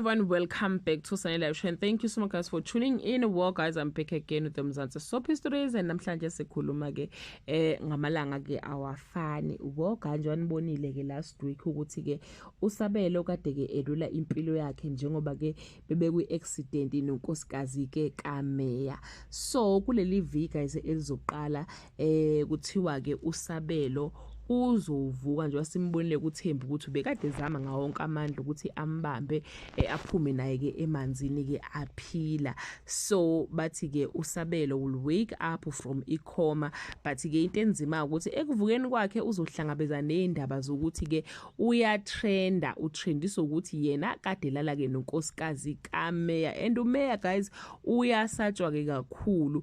Everyone, welcome back to Sunny Live Show and thank you so much, guys, for tuning in. Well guys, I'm back again with the Mzansi Soap Stories and namhlanje sikhuluma ke ngamalanga ke awafani. Well guys, njengoba ke last week ukuthi ke uSabelo kade ke elula impilo yakhe njengoba ke bebekwi accident nonkosikazi ke kaMeya. So kuleli viki, guys, elizoqala kuthiwa ke uSabelo uzovuka nje wasimbonile kuThembi ukuthi ubekade ezama ngawo wonke amandla ukuthi ambambe aphume naye ke emanzini ke aphila. So bathi ke uSabelo will wake up from i-coma, but ke into enzima ukuthi ekuvukeni kwakhe uzohlangabeza nezindaba zokuthi ke uyatrenda, utrendiswa ukuthi yena kade lala ke nonkosikazi kaMeya, and uMeya, guys, uyasatshwa ke kakhulu.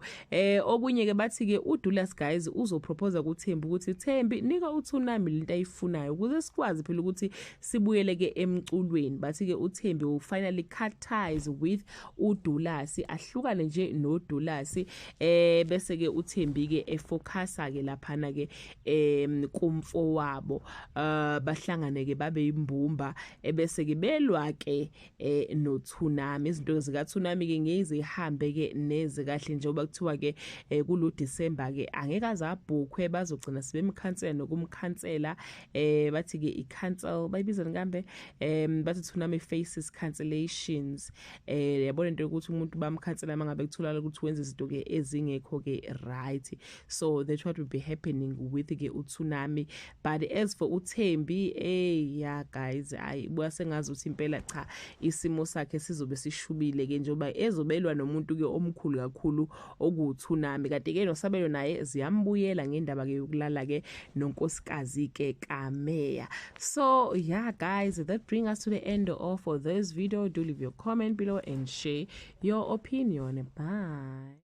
Okunye ke bathi ke uDulas, guys, uzopropose kuThembi ukuthi, "Thembi, nika uTsunami lento ayifunayo ukuze sikwazi phela ukuthi sibuyele ke emculweni." Bathi ke uThembi will finally cut ties with uDulas, ahlukane nje noDulas, bese ke uThembi ke efocusa ke laphana ke kumfo wabo, bahlangane ke babe imbumba, ebese ke belwa ke noTsunami. Izinto zika Tsunami ke ngeke zihambe ke neze kahle njengoba kuthiwa ke kulo December ke angeke azabhukhwe, bazogcina sebemkhansela nokumkhansela. Bathi ke i-cancel bayibiza kambe, bathi Tsunami faces cancellations. Yabona into yokuthi umuntu bamkhansela mangabe kutholakala ukuthi wenza izinto ke ezingekho ke right. So that's what will be happening with ke uTsunami. But as for uThembi, yeah guys, ayi buya sengazi ukuthi impela cha, isimo sakhe sizobe sishubile ke njengoba ezobelwa nomuntu ke omkhulu kakhulu okuTsunami, kanti ke noSabelo naye ziyambuyela ngendaba ke yokulala ke nonkosikazi ke kaMeya. So yeah guys, that bring us to the end of this video. Do leave your comment below and share your opinion. Bye.